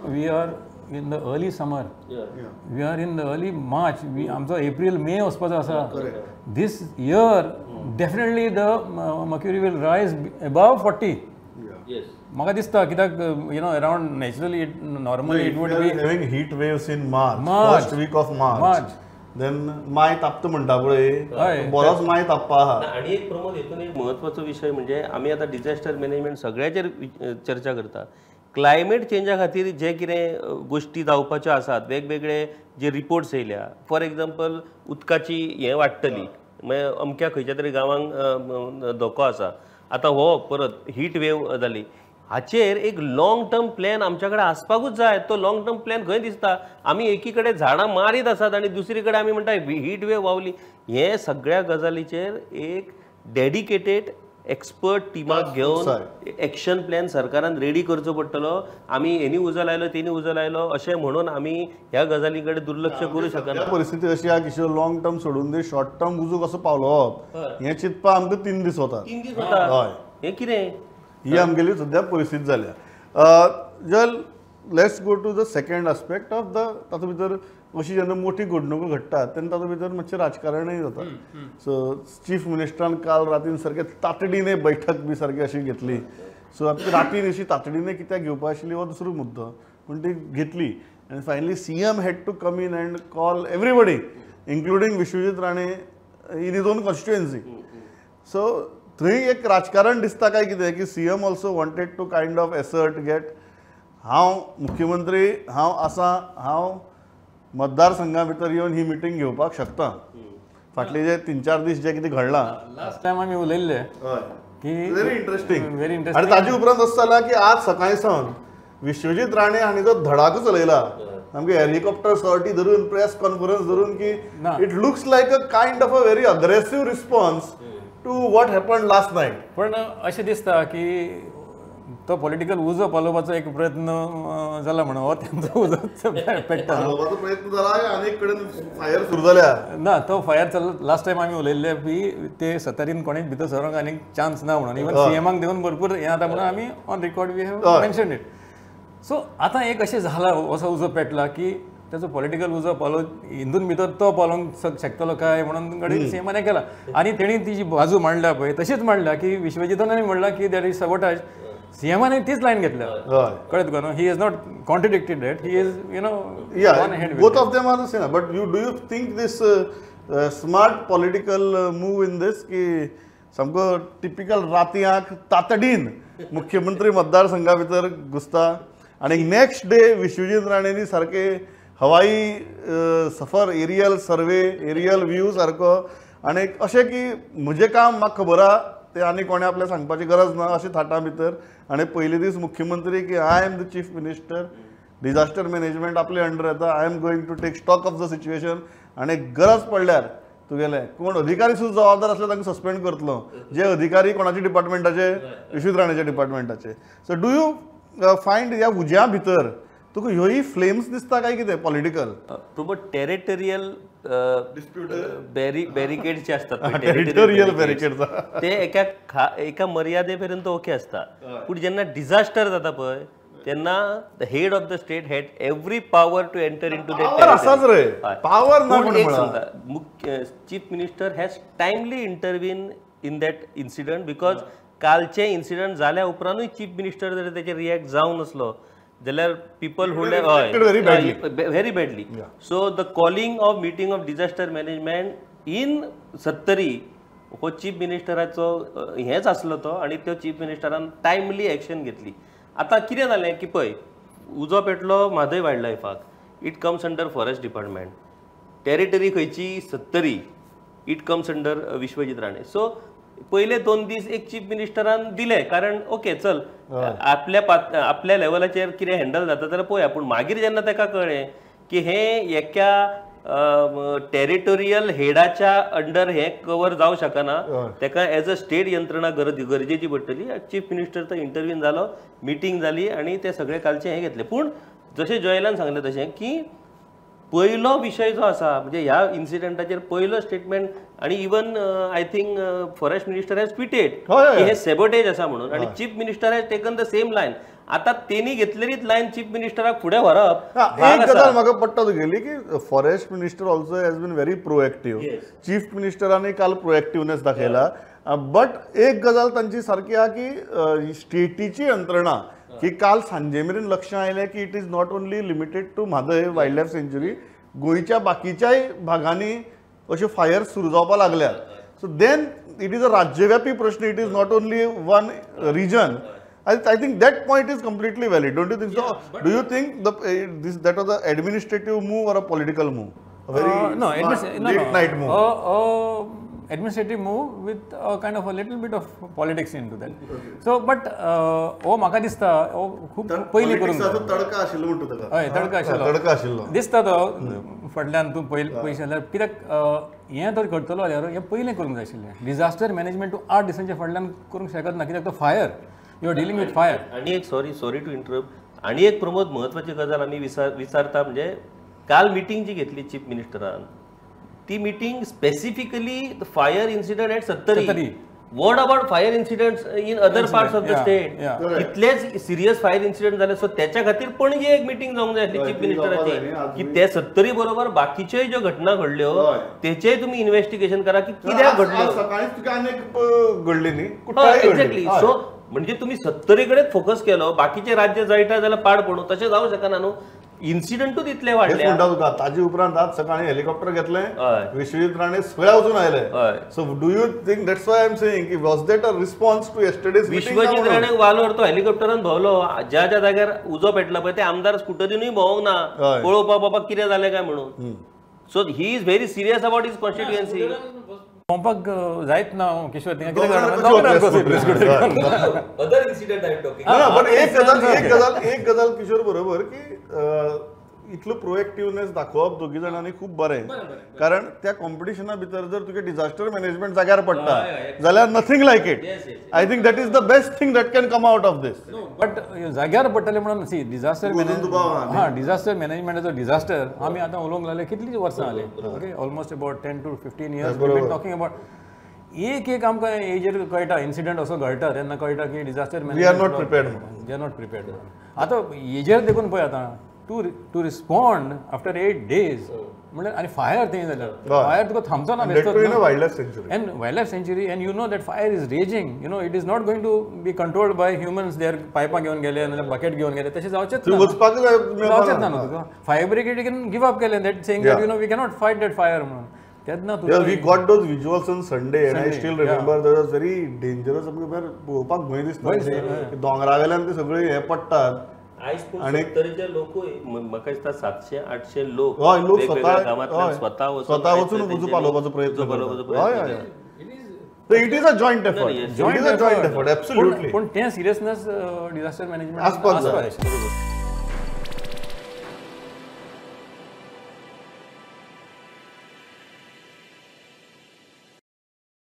we are in the early summer, we are in the early March, we आमचो एप्रील मे वचपाचो आसा. This year definitely the mercury will rise above 40. म्हाका दिसता कित्याक you know around naturally it normally it would be having heat waves in March, first week of March, then my तापता म्हणटा पळय, बरोच my तापपा आहा. आनी एक प्रमोद हितून एक म्हत्वाचो विशय म्हणजे आमी आतां डिझास्टर मॅनेजमेंट सगळ्याचेर चर्चा करता. क्लायमेट चेंजा खातीर जे कितें गोश्टी जावपाच्यो आसात, वेगवेगळे जे रिपोर्ट्स येयल्या, फॉर एग्जाम्पल उदकाची हें वाडटली, मागीर अमक्या खंयच्या तरी गांवांक धोको आसा, आतां हो परत हीट वेव जाली, हाचेर एक लाँग टर्म प्लॅन आमच्या कडेन आसपाकूच जाय. तो लाँग टर्म प्लॅन खंय दिसता? आमी एकी कडेन झाडां मारीत आसात आनी दुसरी कडेन आमी म्हणटा हीट वेव व्हांवली. हे सगळ्या गजालीचेर एक डेडिकेटेड एक्सपर्ट टिमाक घेवन एक्शन प्लॅन सरकारान रेडी करचो पडटलो. आमी हेनी उजो लायलो तेणी उजो लायलो अशें म्हणून आमी ह्या गजाली कडेन दुर्लक्ष करूं शकना. परिस्थिती अशी आहा किशोर, लॉंग टर्म सोडून दी, शॉर्ट टर्म उजो कसो पावलोवप हें चिंतपा आमकां 3 दीस वतात. 3 दीस वता. हय, हें कितें ही आमगेली सद्या परिस्थिती जाल्या. जल let's go to the second aspect of the तातूंत भितर अशी जेन्ना मोठी घडणुको घडटात तेन्ना तातूंत भितर मातशें राजकारणूय जाता. सो चीफ मिनिस्टरान काल रातीन सारकें तातडीने बैठक बी सारकी अशी घेतली. सो आतां रातीन अशी तातडीने कित्याक घेवपा आशिल्ली हो दुसरो मुद्दो, पूण ती घेतली आनी finally CM had to come in and call everybody including Vishwajit Rane in his own constituency. So थंय एक राजकारण दिसता काय कितें की CM also wanted to kind of assert get हांव मुख्यमंत्री, हांव आसा, हांव मतदारसंघा भितर येवन ही मिटींग घेवपाक शकता. फाटले जे 3-4 दीस जे कितें घडलां लास्ट टायम आमी उलयल्ले की व्हेरी इंट्रस्टींग, व्हेरी इंट्रस्टींग. आनी ताजे उपरांत अशें जालां की आज सकाळीं सावन विश्वजीत राणे हांणी जो धडाको चलयला, सामकी हेलिकॉप्टर सॉर्टी धरून प्रेस कॉन्फरन्स धरून की it looks like a kind of a very aggressive response to what happen last night. पण अशें दिसता की तो पॉलिटिकल उजो पालोवपाचो एक प्रयत्न जाला म्हणून हो तेंचो उजो पेट्टा पालोवपाचो प्रयत्न जाला आनी एक कडेन फायर सुरू जाल्या ना, तो फायर चल लास्ट टायम आमी उलयल्ले बी ते सतारीन कोणेच भितर सरोंक आनीक चान्स ना म्हणून, इवन सीएमाक देवन भरपूर हें जाता म्हणून आमी on record we have mention it. So आतां एक अशें जाला, असो उजो पेटला की ताचो पॉलिटिकल उजो पालो हिंदून भितर तो पालोवंक शकतलो काय म्हणून घडये सीएमान हें केला. आनी तेणी ती जी बाजू मांडल्या पळय तशीच मांडल्या की विश्वजितानूय म्हणलां की that is sabotage, सीएमान तीच लायन घेतल्या, कळ्ळें तुका न्हू. He is not contradicted that, he is you know on hand. Both of them are the same. But you do you think this smart political move in this की सामको typical रातयांक तातडीन मुख्यमंत्री मतदारसंघा भितर घुसता आनी नेक्स्ट डे विश्वजीत राणेंनी सारके हवाई सफर, aerial survey, aerial view सारको, आनी अशें की म्हजें काम म्हाका खबर आहा ते आनी कोणें आपल्याक सांगपाची गरज ना अशें थाटा भितर. आनी पयले दीस मुख्यमंत्री की I am the chief minister, disaster management आपले अंडर येता, I am going to take stock of the situation आनी गरज पडल्यार तुगेले कोण अधिकारी सुद्दां जबाबदार आसले तांकां सस्पेंड करतलो, जे अधिकारी कोणाच्या डिपार्टमेंटाचे, विश्वजीत राणेच्या डिपार्टमेंटाचे. सो do you find ह्या उज्या भितर तुका ह्योय फ्लेम्स दिसता काय कितें पॉलिटिकल? प्रमोद, टेरिटोरियल बॅरिकेड जे असतात, टेरिटोरियल बॅरिकेड ते एका मर्यादे पर्यंत ओके असता, पूण जेन्ना डिझास्टर जाता पळय तेन्ना the head of the state had every power to enter into that. आसाच रे पावर ना. एक सांगता, chief minister has timely intervene in that incident, because कालचे इन्सिडंट जाल्या उपरांतूय चीफ मिनिस्टर जर तेचेर रिएक्ट जावं नासलो जाल्यार people would very badly. So the calling of meeting of disaster management in Sattari हो चीफ मिनिस्टराचो हेंच आसलो तो, आनी त्यो चीफ मिनिस्टरान टायमली एक्शन घेतली. आतां कितें जालें की पळय उजो पेटलो म्हादय वायल्ड लायफाक, it comes under forest department, territory खंयची Sattari, it comes under Vishwajit Rane. So पयले 2 दीस एक चीफ मिनिस्टरान दिले, कारण ओके चल आपल्या आपल्या लेवलाचेर कितें हँडल जाता जाल्यार पळोवया. पूण मागीर जेन्ना ताका कळ्ळें की हें एका टेरिटोरियल हेडाच्या अंडर हें कवर जावं शकना, ताका एज अ स्टेट यंत्रणा गरजेची पडटली. चीफ मिनिस्टर तो इंटरव्हीन जालो, मिटींग जाली आनी ते सगळे कालचे हें घेतले. पूण जशें जॉयलान सांगलें तशें की पयलो विशय जो आसा म्हणजे ह्या इन्सिडंटाचेर पयलो स्टेटमेंट, आनी even I think forest minister has tweeted की हे सेबोटेज आसा म्हणून, आनी chief minister has taken the same line. आतां तेणी घेतलेलीच लायन चीफ मिनिस्टराक फुडें व्हरप. एक गजाल म्हाका पडटा तुगेली की forest minister also has been very proactive. Chief मिनिस्टरांनी काल प्रोएक्टिवनेस दाखयला. बट एक गजाल तांची सारकी आहा की स्टेटीची यंत्रणा की काल सांजे मेरेन लक्षां आयलें की it is not only limited to Mhadei wild life sanctuary, गोंयच्या बाकीच्याय भागांनी अश्यो फायर सुरू जावपाक लागल्यात. So then it is a राज्यव्यापी प्रश्न, it is not only one region. I think that point is completely valid. Don't you think so? Do you think this that was an administrative move or a political move? A very no, late night move. Administrative move with a kind of a little bit of politics into that. Okay. So, but oh म्हाका दिसता ओ खूब पयलीं करूंक जाय. तडका आशिल्लो म्हणटा ताका. हय, तडका आशिल्लो. तडका आशिल्लो दिसता तो फाटल्यान तूं पयलीं पयशे जाल्यार कित्याक हें तर करतलो जाल्यार हें पयलीं करूंक जाय आशिल्लें. डिजास्टर मॅनेजमेंट तूं 8 दिसांच्या फाटल्यान करूंक शकना कित्याक तो fire, you are dealing with fire. आनी एक सॉरी टू इंटरप्ट, आनी एक प्रमोद म्हत्वाची गजाल आमी विचारता म्हणजे काल मिटींग जी घेतली चीफ मिनिस्टरान ती meeting specifically fire incident at Sattari. What about fire incidents in other parts of the state? इतलेच सिरियस फायर इन्सिडंट जाले. सो त्याच्या खातीर पणजे एक मिटींग जावंक जाय आसली चीफ मिनिस्टराची की ते सत्तरी बरोबर बाकीच्योय ज्यो घटना घडल्यो तेचेय तुमी इन्व्हेस्टिगेशन करा की कित्याक घडल्यो. सकाळीच तुका आनी घडली न्ही. एक्झॅक्टली. सो म्हणजे तुम्ही सत्तरी कडेच फोकस केलो, बाकीचे राज्य जळटा जाल्यार पाड पडूं, तशें जावंक शकना न्हू. इन्सिडंटूच इतले वाडले म्हणटा तुका. ताजे उपरांत आज सकाळी हेलिकॉप्टर घेतलें, विश्वजीत राणे सगळ्या वचून आयले. So do you think that's why I am saying की was that a response to yesterday's meeting? Vishwajit Rane वालोर तो हेलिकॉप्टरान भोंवलो, ज्या ज्या जाग्यार उजो पेटला पळय ते आमदार स्कुटरीनूय भोंवंक ना पळोवपाक बाबा कितें जालें काय म्हणून. So he is very serious about his constituency. भोंवपाक जायत ना Kishore. Other incident I am talking. But एक गजाल किशोर बरोबर की इतलो प्रोएक्टिवनेस दाखोवप दोगी जाणांनी खूब बरें, कारण त्या कॉम्पिटिशना भितर जर तुगे डिजास्टर मॅनेजमेंट जाग्यार पडटा जाल्यार nothing like it. I think that is the best thing that can come out of this. But जाग्यार पडटलें म्हणून सी डिजास्टर हां डिजास्टर मॅनेजमेंटाचो डिजास्टर आमी आतां उलोवंक लागले कितलीं वर्सां जालीं. Okay, almost about 10 to 15 years we been talking about. एक एक आमकां हेजेर कळटा इन्सिडंट असो घडटा तेन्ना कळटा की disaster management we are not prepared, we are not prepared. आतां हेजेर देखून पळय आतां to respond after 8 days म्हणल्यार आनी फायर थंय जाल्यार फायर तुका थांबचो ना. Wild life sanctuary and wild life sanctuary and you know that fire is raging, you know it is not going to be controlled by humans. There पायपां घेवन गेले नाल्यार bucket घेवन गेले तशें जावचेंच ना, जावचेंच ना न्हू तुका. फायर ब्रिगेडीन गिव अप केलें that saying that you know we cannot fight that fire म्हणून. तेन्ना we got those visuals on Sunday and I still remember that was very dangerous. पळोवपाक भंय दिसता, दोंगरा वेल्यान ते सगळे हे पडटात. आयज पूण सत्तरीचे लोकूय म्हाका दिसता 700-800 लोक गांवांतल्यान स्वता वचून उजो पालोवपाचो प्रयत्न करतात. It is a joint effort. It is a joint effort, absolutely. पूण तें सिरियसनेस डिजास्टर मॅनेजमेंट आसपाक जाय.